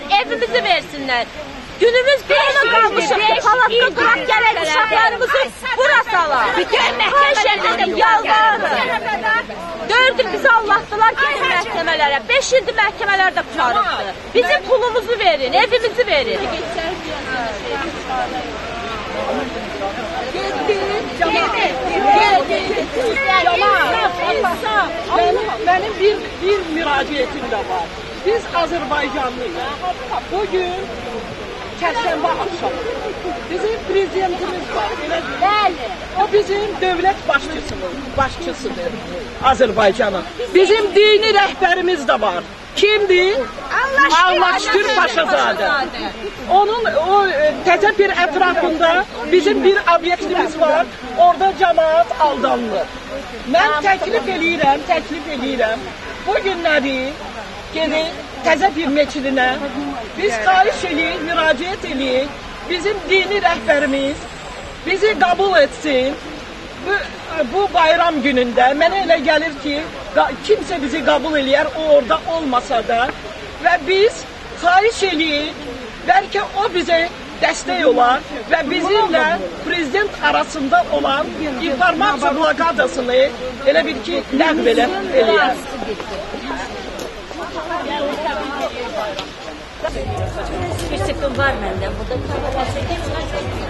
versinlər, evimizi versinlər. Günümüz bir ona qalmışıqdır. Palatka quraq gələk uşaqlarımızı bura salaq. Xahiş edirəm, yalvarırım. 4 il bizi allatdılar gedin məhkəmələrə. 5 ildir məhkəmələrdə qurtarıbdır. Bizim pulumuzu verin, evimizi verin. Benim bir müraciətim də var. Biz Azərbaycanlıyıq. Bugün çərşənbə axşamı. Bizim prezidentimiz var, elə deyil. Bəli. O bizim dövlət başçısıdır Azərbaycanın. Bizim dini rəhbərimiz də var. Kimdir? Allahşükür Paşazadə. Onun o təzə bir ətrafında bizim bir obyektimiz var. Orada cəmaət aldanılır. Mən təklif eləyirəm. Bu günləri gedin təzə bir meçidinə biz xahiş eləyik, müraciət eləyik. Bizim dini rəhbərimiz bizi qəbul etsin. Bu bayram günündə mənə elə gəlir ki, kimsə bizi qəbul eləyər, o orada olmasa da və biz xahiş eləyik, bəlkə o bizə dəstək olar və bizimlə prezident arasında olan informasiya blokadasını elə bil ki, ləğv eləyər. Bir sıkıntı var məndə. Burada.